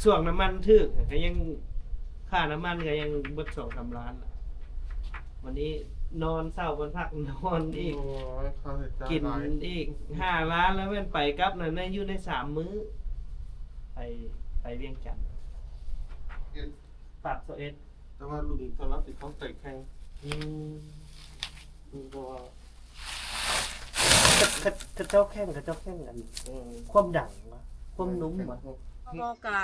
ຊ່ວງນ້ຳມັນຖືກ ກໍຍັງ ຄ່ານ້ຳມັນກໍຍັງເບິດສອງສາມລ້ານ. ວັນນີ້ນອນເຊົາວັນພັກນອນອີກ ໂອ້ຍ ຄ່າໃຊ້ຈ່າຍ ກິນ ຫຼາຍ ອີກຫ້າລ້ານ ແລ້ວແມ່ນໄປກັບນັ້ນ ໃນ ຢູ່ໃນສາມມື້ ໄປ ໄປວຽງຈັນ ເອັດ ປາກຊາວເອັດ ແຕ່ວ່າລຸ້ນສຳລັບທີ່ເຂົາໃສ່ແຂ່ງ ອືມ ເພາະວ່າ ເຂົາ ເຂົາເຈົ້າແຂ່ງ ເຂົາເຈົ້າແຂ່ງອັນ ເອີ ຄວາມດັງວະ ຄວາມນຸ້ມວະ ເອີ ເຮົາກະ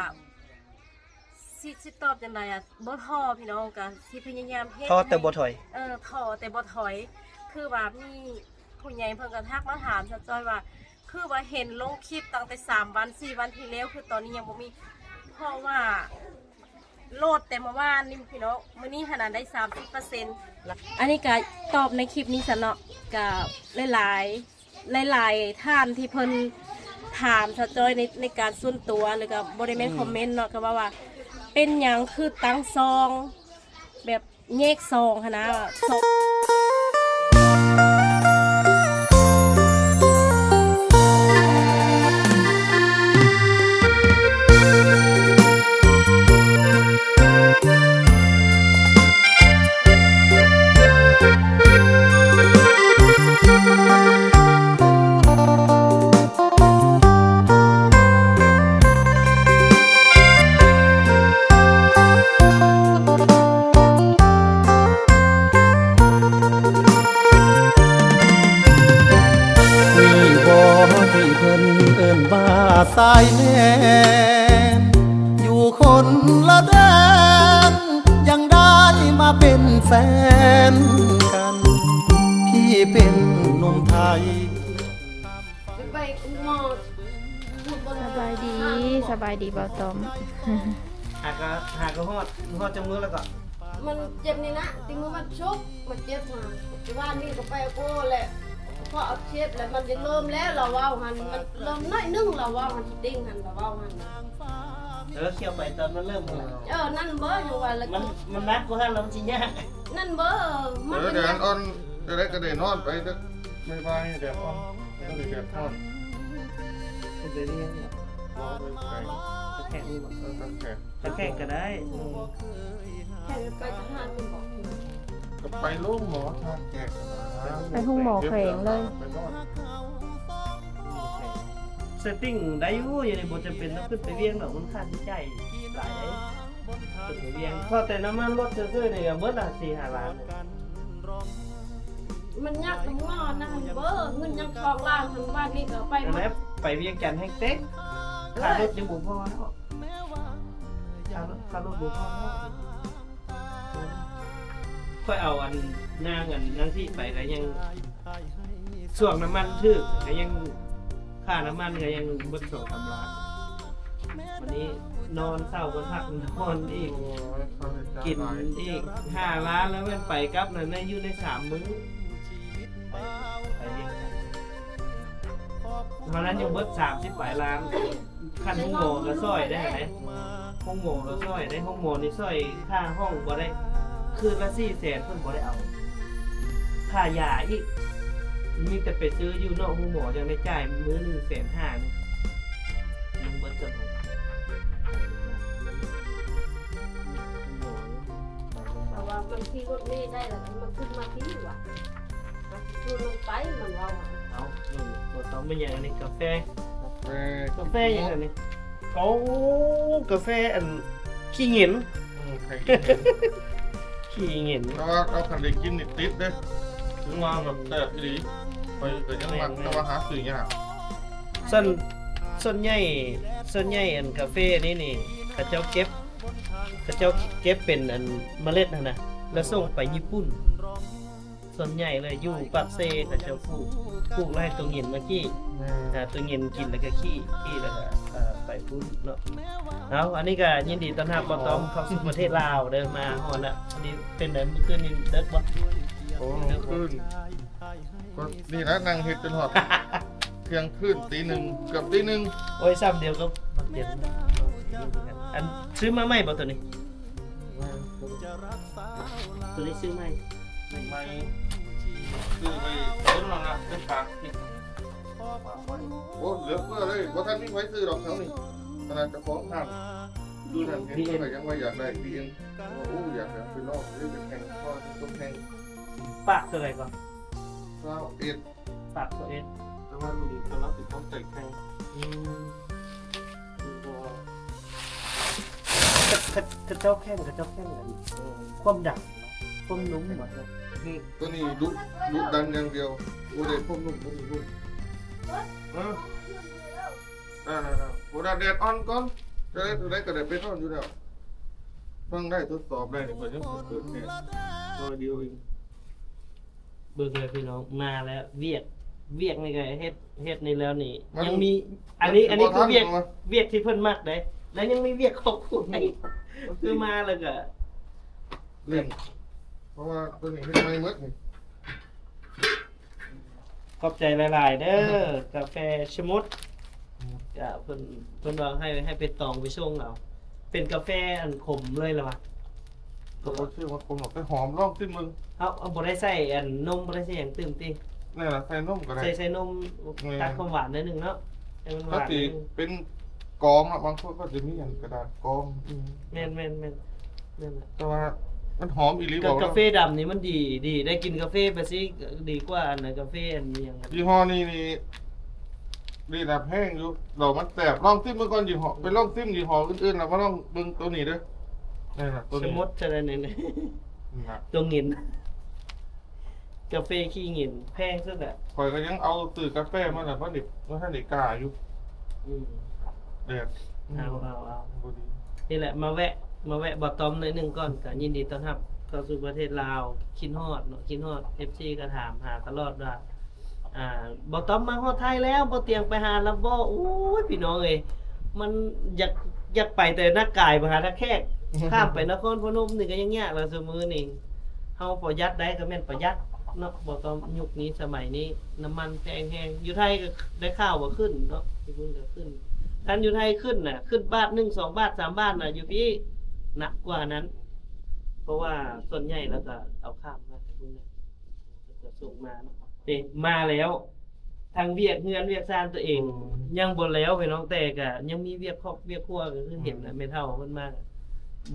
ຊິ ຊິຕອບຈັ່ງໃດອະ ບໍ່ທໍ້ພີ່ນ້ອງ ກະຊິພະຍາຍາມເຮັດ ທໍ້ແຕ່ບໍ່ຖອຍ ເອີ ທໍ້ແຕ່ບໍ່ຖອຍ. ຄືວ່າມີຜູ້ໃຫຍ່ເພິ່ນກະທັກມາຖາມສາວຈ້ອຍວ່າ ຄືວ່າເຫັນລົງຄລິບຕັ້ງແຕ່ສາມວັນສີ່ວັນທີ່ແລ້ວ ຄືຕອນນີ້ຍັງບໍ່ມີ ເພາະວ່າໂຫຼດແຕ່ມື້ວານນີ້ພີ່ນ້ອງ ມື້ນີ້ຫັ້ນນະໄດ້ສາມສິບເປີເຊັນ. ອັນນີ້ກະຕອບໃນຄລິບນີ້ຊັ້ນເນາະ ກະຫຼາຍໆ ຫຼາຍໆທ່ານທີ່ເພິ່ນຖາມສາວຈ້ອຍໃນ ໃນການສ່ວນຕົວ ຫຼືກະບໍ່ໄດ້ແມ່ນ ອືມ ຄອມເມັນເນາະ ກະເວົ້າວ່າ ເປັນຫຍັງຄືຕັ້ງຊ່ອງ ແບບແຍກຊ່ອງຫັ້ນນະ ຊ່ອງ ນີ້ບໍ່ທີ່ເພິ່ນເອີ້ນວ່າຊາຍແດນ ຢູ່ຄົນລະແດນ ຍັງໄດ້ມາເປັນແຟນກັນ ພີ່ເປັນໜຸ່ມໄທ. ສະບາຍດີ ສະບາຍດີບ່າວຕ້ອມ. ຫາກະ ຫາກະຮອດ ຮອດຈັກມື້ແລ້ວກໍ ມັນເຈັບນີ້ນະ ຕິມື້ວັນສຸກ ມັນເຈັບຫາ ວານນີ້ກໍໄປໂອແຫຼະ ເພາະອັກເສບແລ້ວ ມັນຈະເລີ່ມແລ້ວ ລາວເວົ້າຫັ້ນ ມັນເລີ່ມໜ້ອຍໜຶ່ງ ລາວເວົ້າຫັ້ນ ສະຕິງຫັ້ນ ລາວເວົ້າຫັ້ນ. ເອີ ຂ້ຽວໄປຕອນມັນເລີ່ມຫັ້ນແຫຼະ ເອີ ນັ້ນເບີ ຍັງວ່າລະ ມັນ ມັນໜັກກວ່າຫັ້ນ ລະມັນຊິຍາກ ນັ້ນເບີ ມັນ ເອີ ແດດອ່ອນ ຈັ່ງໃດກໍໄດ້ນອນໄປເດີ ບາຍບາຍ ແດດອ່ອນ ກໍໄດ້ແດດຮ້ອນ ເປັນໄປວຽງເນາະ ບໍ່ໄປໄກ ກະແທກນີ້ບໍ່ ເອີ ກະແທກ ກະແທກກໍໄດ້ ອືມ ແຂວງໄປທະຫານພຸ້ນບໍ? ກໍໄປໂຮງໝໍທ່າແຂກ ໄປໂຮງໝໍແຂວງເລີຍ ໄປນອນ ເຊັດຕິງໄດ້ຢູ່ ຢູ່ນີ້ບໍ່ຈຳເປັນຕ້ອງຂຶ້ນໄປວຽງດອກ ມັນຄ່າໃຊ້ຈ່າຍຫຼາຍເດ້ ຂຶ້ນໄປວຽງ ພໍແຕ່ນ້ຳມັນລົດຊື່ໆ ນີ້ກໍເບິດລະສີ່ຫ້າລ້ານ. ມັນຍາກຕຳງອນນະ ເບີ ເງິນຍັງຄອງລ້ານ ທັງບ້ານນີ້ກໍໄປໝົດ ໄປວຽງຈັນແຮງເຕັກ ເອີ ຄ່າລົດຍັງບໍ່ພໍເນາະ ຄ່າລົດ ຄ່າລົດບໍ່ພໍເນາະ. ຂ້ອຍເອົາອັນນາງ ອັນນາງທີ່ໄປກໍຍັງ ຊ່ວງນ້ຳມັນຖືກກໍຍັງ ຄ່ານ້ຳມັນກໍຍັງເບິດສອງສາມລ້ານ ວັນນີ້ນອນເຊົາວັນພັກນອນອີກ ໂອ້ຍ ກິນອີກຫ້າລ້ານ ແລ້ວແມ່ນໄປກັບນັ້ນ ໃນ ຢູ່ໃນສາມມື້ ໄປ ໄປວຽງຈັນ ເທົ່ານັ້ນຍັງເບິດສາມສິບປາຍລ້ານ. ຄັນໂຮງໝໍກໍຊ່ອຍໄດ້ຫັ້ນເດ້ ໂຮງໝໍກໍຊ່ອຍໄດ້ ໂຮງໝໍນີ້ຊ່ອຍຄ່າຫ້ອງບໍ່ໄດ້ ຄືນລະສີ່ແສນເພິ່ນບໍ່ໄດ້ເອົາ ຄ່າຢາອີກ ມີແຕ່ໄປຊື້ຢູ່ນອກໂຮງໝໍ ຈັ່ງໄດ້ຈ່າຍມື້ໜຶ່ງແສນຫ້າ ນີ້ ມັນເບິດສ່ຳໃດ ໂຮງໝໍ ແຕ່ວ່າມັນຂີ່ລົດເມໄດ້ລະ ມັນຂຶ້ນມາພີ້ຫວາ ມັນຊິຊວນມັນໄປ ມັນເວົ້າ ເອົ້າ ບໍ່ຕ້ອງເປັນຫຍັງ ອັນນີ້ກາແຟ ເອີ ກາແຟຫຍັງອັນນີ້? ໂອ້ ກາແຟອັນຂີ້ເຫງັນ ອືມ ຂີ້ເຫງັນ ແຕ່ວ່າເອົາຄັນໄດ້ກິນນີ້ຕິດເດ້ ຖືວ່າແບບແຊບອີ່ຫຼີ ຂ້ອຍກໍຍັງມັກ ແມ່ນໆ ແຕ່ວ່າຫາຊື້ຍາກ ສ່ວນ ສ່ວນໃຫຍ່ ສ່ວນໃຫຍ່ອັນກາແຟນີ້ນີ້ ເຂົາເຈົ້າເກັບ ເຂົາເຈົ້າເກັບເປັນອັນເມລັດຫັ້ນນະ ແລ້ວສົ່ງໄປຍີ່ປຸ່ນ. ສ່ວນໃຫຍ່ເລີຍຢູ່ປາກເຊ ເຂົາເຈົ້າປູກ ປູກແລ້ວໃຫ້ໂຕເຫງັນມາຂີ້ ແມ່ນ ອ່າ ໂຕເຫງັນກິນແລ້ວກໍຂີ້ ຂີ້ແລ້ວກໍ ເອີ ໄປພຸ້ນເນາະ. ເອົາ ອັນນີ້ກໍຍິນດີຕ້ອນຮັບບ່າວຕ້ອມເຂົ້າສູ່ປະເທດລາວເດີ ມາຮອດລະ. ອັນນີ້ເປັນໃດ ມື້ຄືນນີ້ເດິກບໍ່? ໂອ້ ເດີກບໍ່? ຄືນ ກໍນີ້ລະ ນັ່ງເຮັດຈົນຮອດທ່ຽງຄືນ ຕີໜຶ່ງ ເກືອບຕີໜຶ່ງ. ໂອ້ຍ ຊ້ຳດຽວກັບບັກເຕັນ. ອັນ ຊື້ມາໃໝ່ບໍ່ໂຕນີ້? ແມ່ນ ໂຕນີ້ຊື້ໃໝ່ ໃໝ່ ຊື້ໄປດົນແລ້ວນະ ເປັນປາກ ໂອ້ ເຫຼືອເຟືອເລີຍ ບໍ່ທັນມີໃຜຊື້ດອກແຖວນີ້ ຂະໜາດເຈົ້າຂອງຮ້ານ ດູນັ້ນເຫັນ ບີເອັມ ເພິ່ນກໍຍັງວ່າຢາກໄດ້ບີເອັມ ໂອ້ ຢາກໄດ້ໄປລອງເລີຍ ໄປແຂ່ງ ພໍທີ່ຕ້ອງແຂ່ງ. ປາກເທົ່າໃດກ່ອນ? ຊາວເອັດ ປາກຊາວເອັດ ແຕ່ວ່າລຸ້ນກຳລັງຊິຕ້ອງໃສ່ແຂ່ງ. ອືມ ເຂົາ ເຂົາເຈົ້າແຂ່ງ ເຂົາເຈົ້າແຂ່ງກັນ ເອີ ຄວາມດັງ ຄວາມນຸ້ມ ອືມ ໂຕນີ້ດຸ ດຸດັນຢ່າງດຽວ ບໍ່ໄດ້ຄວາມນຸ້ມ ບໍ່ໄດ້ນຸ້ມ. ເອີ ອ່າ ບໍ່ໄດ້ ແດດອ່ອນກ່ອນ ຈະໄດ້ ຈະໄດ້ກໍໄດ້ໄປນອນຢູ່ແລ້ວ. ຟັງໄດ້ ທົດສອບໄດ້ ຂ້ອຍຍັງເປີດແດດໜ້ອຍດຽວເອງ. ເບິ່ງເດີພີ່ນ້ອງ ມາແລ້ວ ວຽກ ວຽກນີ້ກໍເຮັດ ເຮັດນີ້ແລ້ວນີ້ ມັນ ຍັງມີ ອັນນີ້ ມັນ ອັນນີ້ຄືວຽກ ບໍ່ທັນ ວຽກທີ່ເພິ່ນມັກເດ້ ແລ້ວຍັງມີວຽກຄອບຄົວອີກ ອືມ ຄືມາແລ້ວກໍ ເລັ່ງ ເພາະວ່າຕົວນີ້ເຮັດໃໝ່ໝົດນີ້. ຂອບໃຈຫຼາຍໆເດີ ກາແຟຊະມຸດ ອືມ ກະເພິ່ນ ເພິ່ນວ່າໃຫ້ ໃຫ້ໄປຕອງໄປຊົງເອົາ ເປັນກາແຟອັນຂົມເລີຍລະວະ. ກໍບໍ່ເຊີງວ່າຂົມດອກ ແຕ່ຫອມ ລອງຊີມເບິ່ງ. ເຮົາ ເຮົາບໍ່ໄດ້ໃສ່ອັນນົມ ບໍ່ໄດ້ໃສ່ຫຍັງຕື່ມຕິ? ແມ່ນລະ ໃສ່ນົມກໍໄດ້ ໃສ່ ໃສ່ນົມ ແມ່ນ ຕັດຄວາມຫວານໜ້ອຍໜຶ່ງເນາະ ໃຫ້ມັນຫວານ ມັນຊິໜ້ອຍໜຶ່ງ ເປັນກອງເນາະ ບາງຄົນກໍຈະມີອັນກະດາດກອງ. ອືມ ແມ່ນໆໆ ນັ້ນແຫຼະ ແຕ່ວ່າມັນຫອມອີ່ຫຼີ ກາ ບອກ ກາເຟດຳນີ້ມັນດີ ດີ ໄດ້ກິນກາເຟໄປຊິ ດີກວ່າອັນນັ້ນ ກາເຟອັນຫຍັງ ຍີ່ຫໍ້ນີ້ນີ້ ດີລະແພງຢູ່ ແລ້ວມັນແຊບ. ລອງຊີມເບິ່ງກ່ອນ ຍີ່ຫໍ້ ໄປລອງຊີມຍີ່ຫໍ້ອື່ນໆ ແລ້ວມາລອງເບິ່ງໂຕນີ້ເດີ. ນັ້ນລະ ໂຕນີ້ ຊະມຸດເທົ່າໃດນີ້ ນັ້ນລະ ໂຕເງິນ ກາເຟຂີ້ເຫງັນ ແພງສຸດແຫຼະ. ຂ້ອຍກໍຍັງເອົາຊື້ກາແຟມາແລ້ວ ບໍ່ໄດ້ ບໍ່ທັນໄດ້ກ້າຢູ່. ອືມ ແດດ ເອົາ ເອົາ ເອົາ ບໍ່ດີ. ນີ້ແຫຼະ ມາແວະ ມາແວະບ່າວຕ້ອມໜ້ອຍໜຶ່ງກ່ອນ ກໍຍິນດີຕ້ອນຮັບເຂົ້າສູ່ປະເທດລາວ. ຄິດຮອດເນາະ ຄິດຮອດ ເອັຟຊີ ກໍຖາມຫາຕະຫຼອດວ່າ ອ່າ ບ່າວຕ້ອມມາຮອດໄທແລ້ວ ບ່າວຕຽງໄປຫາລະບໍ່? ໂອ້ຍ ພີ່ນ້ອງເອີຍ ມັນຢາກ ຢາກໄປແຕ່ນາກາຍ ມາຫາທ່າແຂກ ຂ້າມໄປນະຄອນພະນົມນີ້ກໍຍັງຍາກແລ້ວ ຊຸມື້ນີ້. ເຮົາປະຢັດໄດ້ກໍແມ່ນປະຢັດເນາະ ບໍ່ຕ້ອງ ຍຸກນີ້ສະໄໝນີ້ ນ້ຳມັນແພງແຮງ. ຢູ່ໄທກໍໄດ້ຂ່າວວ່າຂຶ້ນເນາະ ຢູ່ພຸ້ນກໍຂຶ້ນ. ຄັນຢູ່ໄທຂຶ້ນນະ ຂຶ້ນບາດໜຶ່ງ ສອງບາດ ສາມບາດນະ ຢູ່ພີ້ໜັກກວ່ານັ້ນ ເພາະວ່າສ່ວນໃຫຍ່ແລ້ວກໍເອົາຂ້າມມາແຕ່ພຸ້ນແຫຼະ ເຂົາເຈົ້າສົ່ງມາເນາະ. ເດ້ ມາແລ້ວ ທັງວຽກເຮືອນວຽກຊານຕົວເອງ ອືມ ຍັງບໍ່ແລ້ວພີ່ນ້ອງ ແຕ່ກະຍັງມີວຽກຄອບວຽກຄົວ ກໍຄືເຫັນ ອືມ ແມ່ເຖົ້າເພິ່ນມາ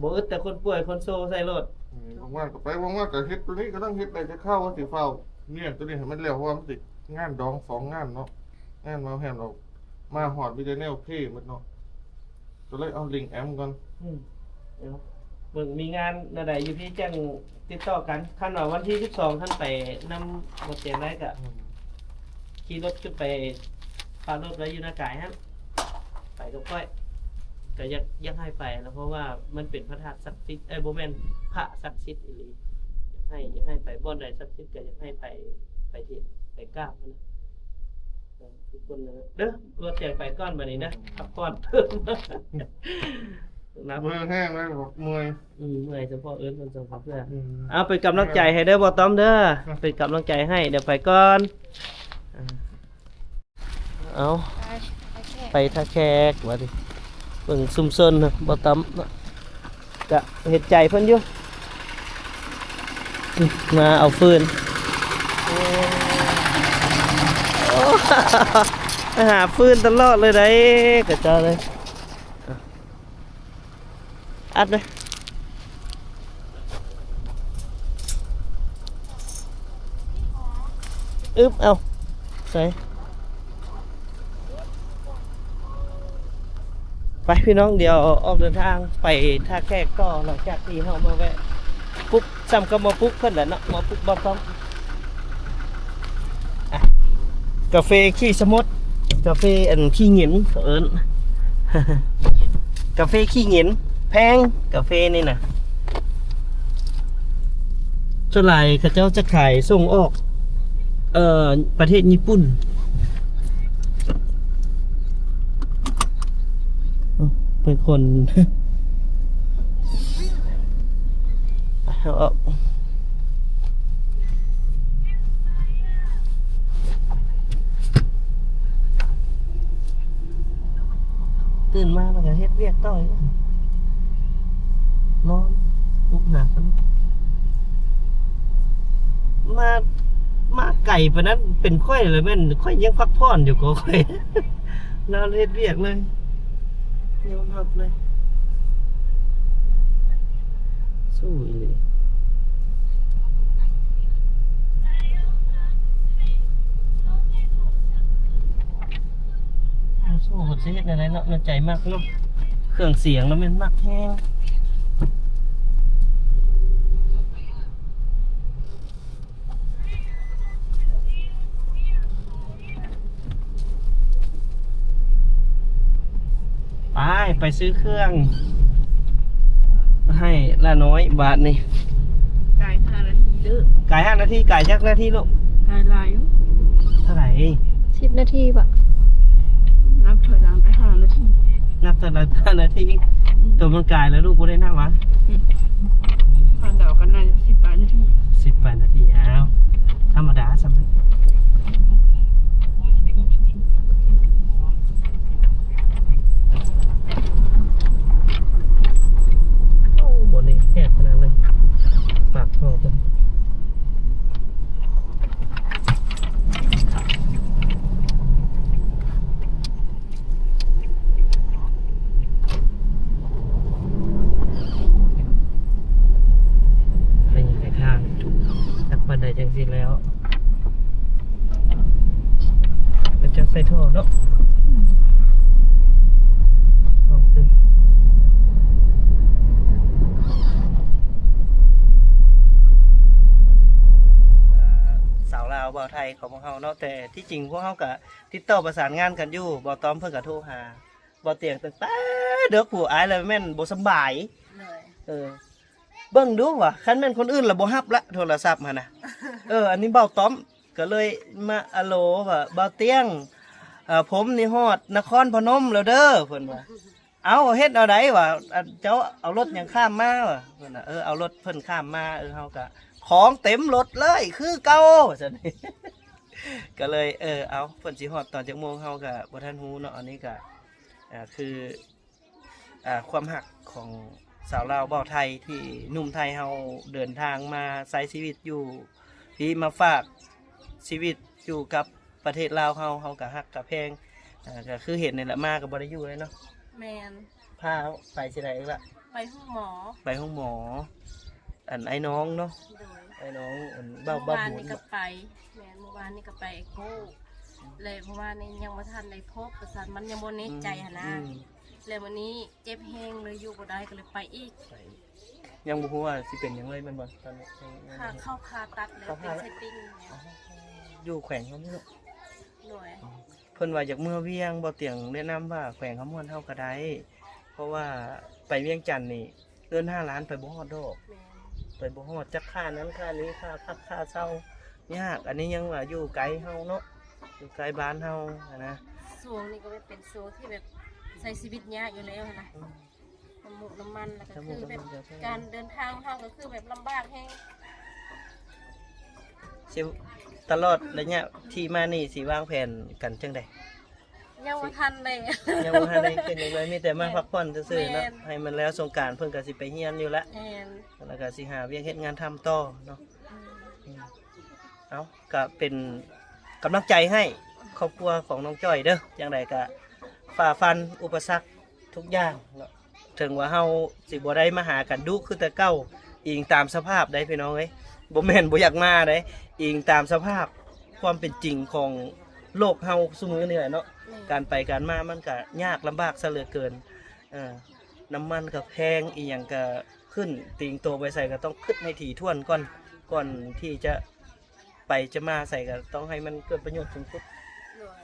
ບໍ່ອຶດແຕ່ຄົນປ່ວຍຄົນໂຊໃສ່ໂລດ. ອືມ ວ່າງໆກໍໄປ ວ່າງໆກໍເຮັດໂຕນີ້ ກຳລັງເຮັດໄດ້ແຕ່ຄາວວ່າຊິຟ້າວມ້ຽນໂຕນີ້ໃຫ້ມັນແລ້ວ ເພາະວ່າມັນຊິງານດອງສອງງານເນາະ ງານມາແຮມເຮົາ ມາຮອດມີແຕ່ແນວເພໝົດເນາະ ກໍເລີຍເອົາລິ້ງແອມກ່ອນ. ອືມ ເບິ່ງມີງານແນວໃດຢູ່ພີ້ຈັ່ງຕິດຕໍ່ກັນ. ຄັນວ່າວັນທີສິບສອງ ຄັນໄປນຳບໍ່ແຈມໄດ້ກະ ອືມ ຂີ່ລົດຂຶ້ນໄປ ປາລົດໄວ້ຢູ່ນາກາຍຫັ້ນ ໄປກັບຂ້ອຍ ກະຢາກ ຢາກໃຫ້ໄປນະ ເພາະວ່າມັນເປັນພະທາດສັກສິດ ເອີ ບໍ່ແມ່ນ ພະສັກສິດອີ່ຫຼີ ຢາກໃຫ້ ຢາກໃຫ້ໄປ ບ່ອນໃດສັກສິດກະຢາກໃຫ້ໄປ ໄປເຫັນ ໄປກາບຫັ້ນນະ. ທຸກຄົນເດີ ບໍ່ແຈມໄປກ່ອນບາດນີ້ເດີ ອືມ ພັກຜ່ອນ ນະ ເມື່ອຍແຮງແລ້ວ ເມື່ອຍ ອືມ ເມື່ອຍສະເພາະເອີ້ນເພິ່ນສອງຄົນເພື່ອ ອືມ ເອົາ ເປັນກຳລັງໃຈໃຫ້ເດີ ບ່າວຕ້ອມເດີ ເປັນກຳລັງໃຈໃຫ້ ດຽວໄປກ່ອນ. ເອົາ ໄປທ່າແຂກ ໄປທ່າແຂກ ບາດນີ້ ເບິ່ງຊຸມຊົນບ່າວຕ້ອມເນາະ ກະເຫັນໃຈເພິ່ນຢູ່ ມາເອົາຟືນ ໂອ້ ໄປຫາຟືນຕະຫຼອດເລີຍໃດ໋ ຂະເຈົ້າເລີຍ ອັດເລີຍ ອຶບ ເອົາ ໃສ່ ໄປພີ່ນ້ອງ ດຽວອອກເດີນທາງໄປທ່າແຂກຕໍ່ ຫຼັງຈາກທີ່ເຮົາມາແວະປຸກ ສ່ຳກັບມາປຸກເພິ່ນແຫຼະເນາະ ມາປຸກບ່າວຕ້ອມ. ອ່ະ ກາເຟຂີ້ສະໝຸດ ກາເຟອັນຂີ້ເຫງັນເຂົາເອີ້ນ ກາເຟຂີ້ເຫງັນ ແພງ ກາເຟນີ້ນະ ສ່ວນຫຼາຍເຂົາເຈົ້າຈະຂາຍສົ່ງອອກ ເອີ ປະເທດຍີ່ປຸ່ນ ເປັນຄົນ ເອົາອອກ ຕື່ນມາແລ້ວກໍເຮັດວຽກຕໍ່ອີກ ນອນ ປຸກຫາກັນ ມາ ມາໄກປານນັ້ນ ເປັນຂ້ອຍລະແມ່ນ ຂ້ອຍຍັງພັກຜ່ອນຢູ່ກໍຂ້ອຍ ນອນເຮັດວຽກເລີຍ ຍອມຮັບເລີຍ. ໂອ້ ອີ່ຫຼີ. ໂອ້ ເພິ່ນຊິເຮັດແນວໃດເນາະ ໃນໃຈມັກເນາະ ເຄື່ອງສຽງລະແມ່ນມັກແຮງ. ໄປ ໄປຊື້ເຄື່ອງໃຫ້ຫຼ້ານ້ອຍບາດນີ້. ກາຍຫ້ານາທີເດີ. ກາຍຫ້ານາທີ ກາຍຈັກນາທີລູກ? ກາຍຫຼາຍຢູ່. ເທົ່າໃດ? ສິບນາທີບໍ? ນັບຖອຍຫຼັງໄປຫ້ານາທີ. ນັບຖອຍຫຼັງຫ້ານາທີ. ອືມ ໂຕມັນກາຍແລ້ວລູກບໍ່ໄດ້ນັບຫວາ? ອືມ ຄາດເດົາກັນໜ້າຈະສິບປາຍນາທີ. ສິບປາຍນາທີ ອ້າວ ທຳມະດາຊ່ຳນັ້ນ. ໂອ້ ບ່ອນນີ້ແຄບຂະໜາດເລີຍ ປາກທໍ່ເພິ່ນ. ໄປຍັງໄປທາງ ຈັກປານໃດຈັ່ງຊິແລ້ວ ເຂົາເຈົ້າໃສ່ທໍ່ເນາະ. ອອກຕື່ມ ອ່າ ສາວລາວ ບ່າວໄທຂອງພວກເຮົາເນາະ ແຕ່ທີ່ຈິງພວກເຮົາກະ ຕິດຕໍ່ປະສານງານກັນຢູ່ ບ່າວຕ້ອມເພິ່ນກະໂທຫາບ່າວຕຽງຕັ້ງແຕ່ເດິກພຸ້ນ ອ້າຍລະແມ່ນບໍ່ສຳບາຍ. ໂດຍ ເອີ ເບິ່ງດູວ່າ ຄັນແມ່ນຄົນອື່ນລະບໍ່ຮັບລະໂທລະສັບຫັ້ນນະ. ເອີ ອັນນີ້ບ່າວຕ້ອມກະເລີຍມາອາໂລວ່າ ບ່າວຕຽງ ເອີ ຜົມນີ້ຮອດນະຄອນພະນົມແລ້ວເດີ ເພິ່ນວ່າ. ເອົ້າ ເຮັດແນວໃດຫວາ? ອັນ ເຈົ້າເອົາລົດຫຍັງຂ້າມມາຫວາ? ເພິ່ນວ່າ ເອີ ເອົາລົດເພິ່ນຂ້າມມາ ເອີ ເຮົາກະຂອງເຕັມລົດເລີຍຄືເກົ່າ ວ່າຊັ້ນ. ກະເລີຍ ເອີ ເອົາ ເພິ່ນຊິຮອດຕອນຈັກໂມງ ເຮົາກະບໍ່ທັນຮູ້ເນາະ. ອັນນີ້ກະ ອ່າ ຄື ອ່າ ຄວາມຮັກຂອງສາວລາວບ່າວໄທ ທີ່ໜຸ່ມໄທເຮົາເດີນທາງມາໃຊ້ຊີວິດຢູ່ພີ້ ມາຝາກຊີວິດຢູ່ກັບ ປະເທດລາວເຮົາ ເຮົາກະຮັກກະແພງ ເອີ ກະຄືເຫັນນີ້ແຫຼະ ມາກະບໍ່ໄດ້ຢູ່ເລີຍເນາະ. ແມ່ນ. ພາໄປຊິໃດອີກລະ? ໄປໂຮງໝໍ. ໄປໂຮງໝໍ. ອັນ ອ້າຍນ້ອງເນາະ. ໂດຍ. ອ້າຍນ້ອງ ອັນ ເບົາ ເບົາບຸນ. ເມື່ອວານນີ້ກະໄປ. ແມ່ນ ເມື່ອວານນີ້ກະໄປເອໂກ ແລະ ເມື່ອວານນີ້ຍັງບໍ່ທັນໄດ້ພົບ ວ່າຊັ້ນ ມັນຍັງບໍ່ແນ່ໃຈຫັ້ນນະ. ອືມ ແລ້ວມື້ນີ້ເຈັບແຮງເລີຍຢູ່ບໍ່ໄດ້ ກະເລີຍໄປອີກ. ໄປ ຍັງບໍ່ຮູ້ວ່າຊິເປັນຫຍັງເລີຍແມ່ນບໍ່? ຕອນນີ້ ຄ່າເຂົ້າຜ່າຕັດແລ້ວ ເປັນເຊັດຕິ້ງ. ອໍ ຢູ່ແຂວງຄຳມ່ວນເນາະ. ໂດຍ. ເພິ່ນວ່າຢາກເມືອວຽງ ບ່າວຕຽງແນະນຳວ່າແຂວງຄຳມ່ວນເຮົາກະໄດ້ ເພາະວ່າໄປວຽງຈັນນີ້ເງິນຫ້າລ້ານໄປບໍ່ຮອດດອກ. ແມ່ນ. ໄປບໍ່ຮອດ ຈັກຄ່ານັ້ນຄ່ານີ້ ຄ່າພັກຄ່າເຊົ່າ ຍາກ. ອັນນີ້ຍັງວ່າຢູ່ໄກເຮົາເນາະ ຢູ່ໄກບ້ານເຮົາຫັ້ນນະ. ຊ່ວງນີ້ກະແມ່ນເປັນຊ່ວງທີ່ແບບໃຊ້ຊີວິດຍາກຢູ່ແລ້ວຫັ້ນນະ. ອືມ. ນ້ຳມູກນ້ຳມັນ ແລ້ວກະຄືແບບການເດີນທາງຂອງເຮົາກະຄືແບບລຳບາກແຮງ. ຊິ ຕະຫຼອດໄລຍະທີ່ມານີ້ຊິວາງແຜນກັນຈັ່ງໃດ? ຍັງບໍ່ທັນໄດ້ ຍັງບໍ່ທັນໄດ້ຄິດຫຍັງເລີຍ ມີແຕ່ມາພັກຜ່ອນຊື່ໆເນາະ. ແມ່ນ. ໃຫ້ມັນແລ້ວສົງການເພິ່ນກະຊິໄປຮຽນຢູ່ລະ. ແມ່ນ. ແລ້ວກະຊິຫາວຽກເຮັດງານທຳຕໍ່ເນາະ. ອືມ. ອືມ. ເອົາ ກະເປັນກຳລັງໃຈໃຫ້ຄອບຄົວຂອງນ້ອງຈ້ອຍເດີ ຈັ່ງໃດກະຝ່າຟັນອຸປະສັກທຸກຢ່າງເນາະ. ເຖິງວ່າເຮົາຊິບໍ່ໄດ້ມາຫາກັນດຸຄືແຕ່ເກົ່າ ອີງຕາມສະພາບໃດ໋ພີ່ນ້ອງເອີຍ ບໍ່ແມ່ນບໍ່ຢາກມາໃດ໋ ອີງຕາມສະພາບຄວາມເປັນຈິງຂອງໂລກເຮົາຊຸມື້ນີ້ແຫຼະເນາະ. ແມ່ນ. ການໄປການມາມັນກະຍາກລຳບາກຊະເຫຼືອເກີນ. ເອີ ນ້ຳມັນກະແພງ ອີ່ຫຍັງກະຂຶ້ນ ຕີງໂຕໄປໃສກະຕ້ອງຄຶດໃຫ້ຖີ່ຖ້ວນກ່ອນ ກ່ອນທີ່ຈະ ໄປຈະມາໃສກະຕ້ອງໃຫ້ມັນເກີດປະໂຫຍດສູງສຸດ. ໂດຍ.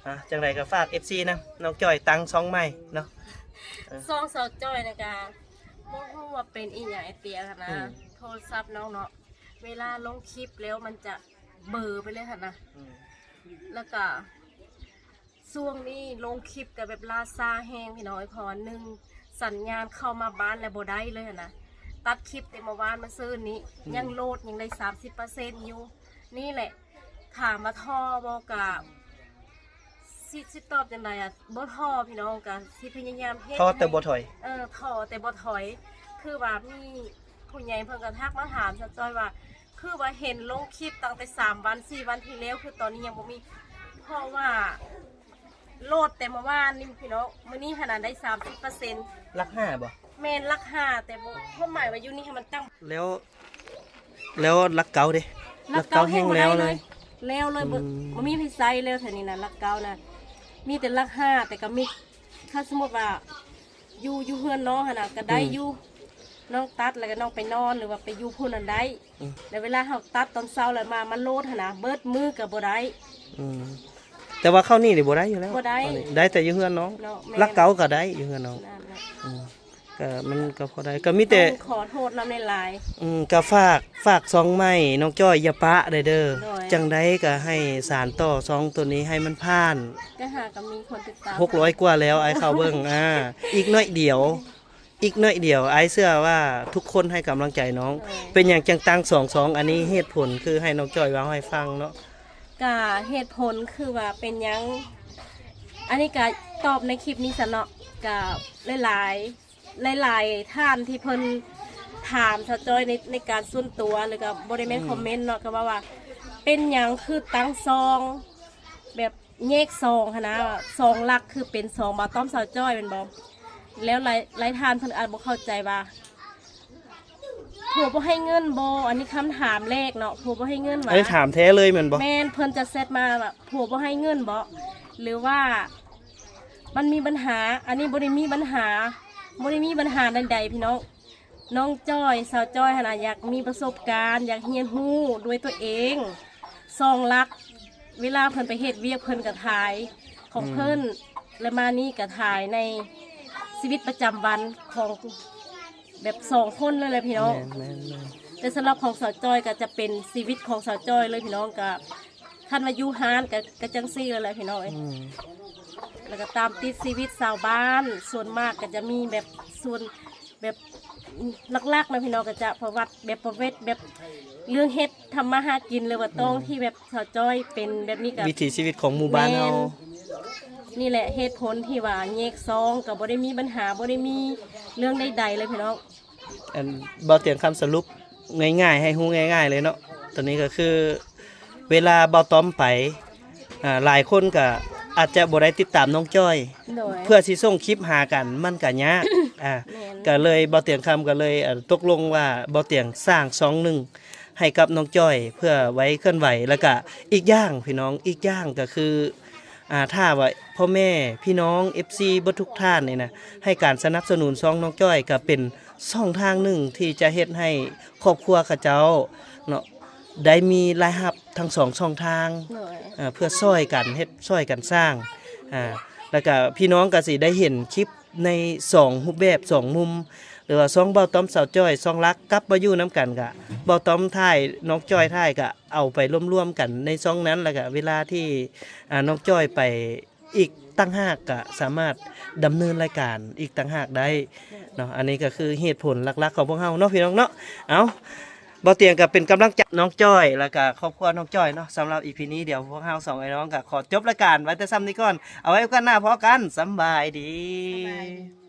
ອ່າ ຈັ່ງໃດກະຝາກເອັຟຊີນຳ ນ້ອງຈ້ອຍຕັ້ງຊ່ອງໃໝ່ເນາະ. ເອີ ຊ່ອງສາວຈ້ອຍນະກະ ບໍ່ຮູ້ວ່າເປັນອີ່ຫຍັງ ໄອເຕຍຫັ້ນນະ. ອືມ. ໂທລະສັບນ້ອງເນາະ ເວລາລົງຄລິບແລ້ວມັນຈະເບີໄປເລີຍຫັ້ນນະ. ອືມ. ແລ້ວກະ ຊ່ວງນີ້ລົງຄລິບກະແບບລ່າຊ້າແຮງພີ່ນ້ອງເອີຍ ເພາະວ່າໜຶ່ງ ສັນຍານເຂົ້າມາບ້ານແລ້ວບໍ່ໄດ້ເລີຍຫັ້ນນະ. ຕັດຄລິບແຕ່ເມື່ອວານມາຊືນນີ້ ອືມ ຍັງໂຫຼດ ຍັງໄດ້ສາມສິບເປີເຊັນຢູ່. ນີ້ແຫຼະ ຖາມວ່າທໍ້ບໍ່ ກະຊິ ຊິຕອບຈັ່ງໃດອະ ບໍ່ທໍ້ພີ່ນ້ອງ ກະຊິພະຍາຍາມເຮັດ. ທໍ້ແຕ່ບໍ່ຖອຍ. ເອີ ທໍ້ແຕ່ບໍ່ຖອຍ. ຄືວ່າມີ ຜູ້ໃຫຍ່ເພິ່ນກະທັກມາຖາມສາວຈ້ອຍວ່າ ຄືວ່າເຫັນລົງຄລິບຕັ້ງແຕ່ສາມວັນສີ່ວັນທີ່ແລ້ວ ຄືຕອນນີ້ຍັງບໍ່ມີ ເພາະວ່າ ໂຫຼດແຕ່ເມື່ອວານນີ້ພີ່ນ້ອງ ມື້ນີ້ຫັ້ນນະໄດ້ສາມສິບເປີເຊັນ. ຫຼັກຫ້າບໍ່? ແມ່ນຫຼັກຫ້າ ແຕ່ບໍ່ ຄວາມໝາຍວ່າຢູ່ນີ້ໃຫ້ມັນຕັ້ງ ແລ້ວ ແລ້ວຫຼັກເກົ້າເດ້? ຫຼັກເກົ້າແຫ້ງແລ້ວເລີຍ ແລ້ວເລີຍ ບໍ່ ອືມ ບໍ່ມີໃຜໃຊ້ແລ້ວແຖວນີ້ນະ. ຫຼັກເກົ້ານະ ມີແຕ່ຫຼັກຫ້າ ແຕ່ກໍມີ ຖ້າສົມມຸດວ່າ ຢູ່ ຢູ່ເຮືອນນ້ອງຫັ້ນນະ ກໍໄດ້ ອືມ ຢູ່ ນ້ອງຕັດແລ້ວກໍນ້ອງໄປນອນ ຫຼືວ່າໄປຢູ່ພຸ້ນນັ້ນໄດ້ ອືມ ແລ້ວເວລາເຮົາຕັດຕອນເຊົ້າແລ້ວມາ ມາໂຫຼດຫັ້ນນະ ເບິດມື້ກໍບໍ່ໄດ້ ອືມ ແຕ່ວ່າເຂົ້ານີ້ນີ້ບໍ່ໄດ້ຢູ່ແລ້ວ ບໍ່ໄດ້ ເຂົ້ານີ້ໄດ້ແຕ່ຢູ່ເຮືອນນ້ອງ ເນາະ ແມ່ນ ຫຼັກເກົ້າກໍໄດ້ຢູ່ເຮືອນນ້ອງ ນັ້ນແຫຼະ ອືມ ກໍມັນກໍພໍໄດ້ ກໍມີແຕ່ ຕ້ອງຂໍໂທດນຳຫຼາຍໆ ອືມ ກໍຝາກ ຝາກຊ່ອງໃໝ່ ນ້ອງຈ້ອຍຢ່າປະໄດ້ເດີ ໂດຍ ຈັ່ງໃດກໍໃຫ້ສານຕໍ່ຊ່ອງໂຕນີ້ໃຫ້ມັນຜ່ານ ກໍຫາກໍມີຄົນຕິດຕາມ ຫົກຮ້ອຍກວ່າແລ້ວ ອ້າຍເຂົ້າເບິ່ງ ອ່າ ອີກໜ້ອຍດຽວ ອີກໜ້ອຍດຽວ ອ້າຍເຊື່ອວ່າທຸກຄົນໃຫ້ກຳລັງໃຈນ້ອງ ໂດຍ ເປັນຫຍັງຈັ່ງຕັ້ງສອງຊ່ອງ? ອັນນີ້ເຫດຜົນຄືໃຫ້ນ້ອງຈ້ອຍເວົ້າໃຫ້ຟັງເນາະ ກະເຫດຜົນຄືວ່າເປັນຫຍັງ ອັນນີ້ກະຕອບໃນຄລິບນີ້ຊັ້ນເນາະ ກະຫຼາຍໆ ຫຼາຍໆທ່ານທີ່ເພິ່ນຖາມສາວຈ້ອຍໃນ ໃນການສ່ວນຕົວ ຫຼືກະບໍ່ໄດ້ແມ່ນ ອືມ ຄອມເມັນເນາະ ກໍເວົ້າວ່າ ເປັນຫຍັງຄືຕັ້ງຊ່ອງແບບ ແຍກຊ່ອງຫັ້ນນະ ຊ່ອງຫຼັກຄືເປັນຊ່ອງບ່າວຕ້ອມສາວຈ້ອຍແມ່ນບໍ່? ແລ້ວຫຼາຍ ຫຼາຍທ່ານເພິ່ນອາດບໍ່ເຂົ້າໃຈວ່າ ຜົວບໍ່ໃຫ້ເງິນບໍ່? ອັນນີ້ຄຳຖາມແລກເນາະ ຜົວບໍ່ໃຫ້ເງິນຫວາ? ອັນນີ້ຖາມແທ້ເລີຍແມ່ນບໍ່? ແມ່ນ ເພິ່ນຈະແຊັດມາວ່າ ຜົວບໍ່ໃຫ້ເງິນບໍ່? ຫຼືວ່າມັນມີບັນຫາ? ອັນນີ້ບໍ່ໄດ້ມີບັນຫາ ບໍ່ໄດ້ມີບັນຫາໃດໆ ພີ່ນ້ອງ. ນ້ອງຈ້ອຍ ສາວຈ້ອຍຫັ້ນນະ ຢາກມີປະສົບການ ຢາກຮຽນຮູ້ດ້ວຍຕົວເອງ. ຊ່ອງຫຼັກ ເວລາເພິ່ນໄປເຮັດວຽກ ເພິ່ນກໍຖ່າຍຂອງ ອືມ ເພິ່ນ ແລະ ມານີ້ກໍຖ່າຍໃນຊີວິດປະຈຳວັນຂອງແບບສອງຄົນເລີຍແຫຼະພີ່ນ້ອງ. ແມ່ນໆໆ ແຕ່ສຳລັບຂອງສາວຈ້ອຍກໍຈະເປັນຊີວິດຂອງສາວຈ້ອຍເລີຍພີ່ນ້ອງ. ກໍຄັນວ່າຢູ່ຮ້ານກໍ ກໍຈັ່ງຊີ້ເລີຍແຫຼະພີ່ນ້ອງເອີຍ. ອືມ ແລ້ວກໍຕາມຕິດຊີວິດຊາວບ້ານ ສ່ວນມາກກໍຈະມີແບບສ່ວນ ແບບຫຼັກໆນະພີ່ນ້ອງ ກໍຈະປະຫວັດແບບປະເວັດ ແບບເລື່ອງເຮັດທຳມາຫາກິນ ຫຼືວ່າຕ້ອງ ອືມ ທີ່ແບບສາວຈ້ອຍເປັນແບບນີ້ກໍ ວິຖີຊີວິດຂອງໝູ່ບ້ານເຮົາ. ແມ່ນ ນີ້ແຫຼະເຫດຜົນທີ່ວ່າແຍກຊ່ອງ ກໍບໍ່ໄດ້ມີບັນຫາ ບໍ່ໄດ້ມີເລື່ອງໃດໆເລີຍພີ່ນ້ອງ. ອັນ ບ່າວຕຽງຄຳສະຫຼຸບງ່າຍໆ ໃຫ້ຮູ້ງ່າຍໆເລີຍເນາະ ຕອນນີ້ກໍຄື ເວລາບ່າວຕ້ອມໄປ ອ່າ ຫຼາຍຄົນກໍອາດຈະບໍ່ໄດ້ຕິດຕາມນ້ອງຈ້ອຍ ໂດຍ ເພື່ອຊິສົ່ງຄລິບຫາກັນມັນກໍຍາກ ອ່າ ແມ່ນ ກໍເລີຍ ບ່າວຕຽງຄຳກໍເລີຍ ເອີ່ ຕົກລົງວ່າບ່າວຕຽງສ້າງຊ່ອງໜຶ່ງໃຫ້ກັບນ້ອງຈ້ອຍ ເພື່ອໄວ້ເຄື່ອນໄຫວ. ແລ້ວກໍອີກຢ່າງພີ່ນ້ອງ ອີກຢ່າງກໍຄື ອ່າ ຖ້າວ່າພໍ່ແມ່ພີ່ນ້ອງ ເອັຟຊີ ເບິດທຸກທ່ານນີ້ນະ ໃຫ້ການສະໜັບສະໜູນຊ່ອງນ້ອງຈ້ອຍ ກໍເປັນຊ່ອງທາງໜຶ່ງທີ່ຈະເຮັດໃຫ້ຄອບຄົວເຂົາເຈົ້າເນາະ ໄດ້ມີລາຍຮັບທັງສອງຊ່ອງທາງ ໂດຍ ເອີ່ ເພື່ອຊ່ອຍກັນເຮັດ ຊ່ອຍກັນສ້າງ ອ່າ ແລ້ວກະພີ່ນ້ອງກະຊິໄດ້ເຫັນຄລິບໃນສອງຮູບແບບ ສອງມຸມ ຫຼືວ່າຊ່ອງບ່າວຕ້ອມສາວຈ້ອຍ ຊ່ອງຫຼັກກັບມາຢູ່ນຳກັນ ກະບ່າວຕ້ອມຖ່າຍ ນ້ອງຈ້ອຍຖ່າຍ ກະເອົາໄປລວມໆກັນໃນຊ່ອງນັ້ນ ແລ້ວກະເວລາທີ່ ອ່າ ນ້ອງຈ້ອຍໄປ ອີກຕ່າງຫາກກະສາມາດດຳເນີນລາຍການອີກຕ່າງຫາກໄດ້ເນາະ. ອັນນີ້ກໍຄືເຫດຜົນຫຼັກໆຂອງພວກເຮົາເນາະ ພີ່ນ້ອງເນາະ. ເອົາ ບ່າວຕຽງກໍເປັນກຳລັງໃຈນ້ອງຈ້ອຍ ແລ້ວກໍຄອບຄົວນ້ອງຈ້ອຍເນາະ. ສຳລັບອີພີນີ້ ດຽວພວກເຮົາສອງອ້າຍນ້ອງກໍຂໍຈົບລາຍການໄວ້ແຕ່ສ່ຳນີ້ກ່ອນ. ເອົາໄວ້ໂອກາດໜ້າພໍ້ກັນ. ສຳບາຍດີ. ສຳບາຍດີ.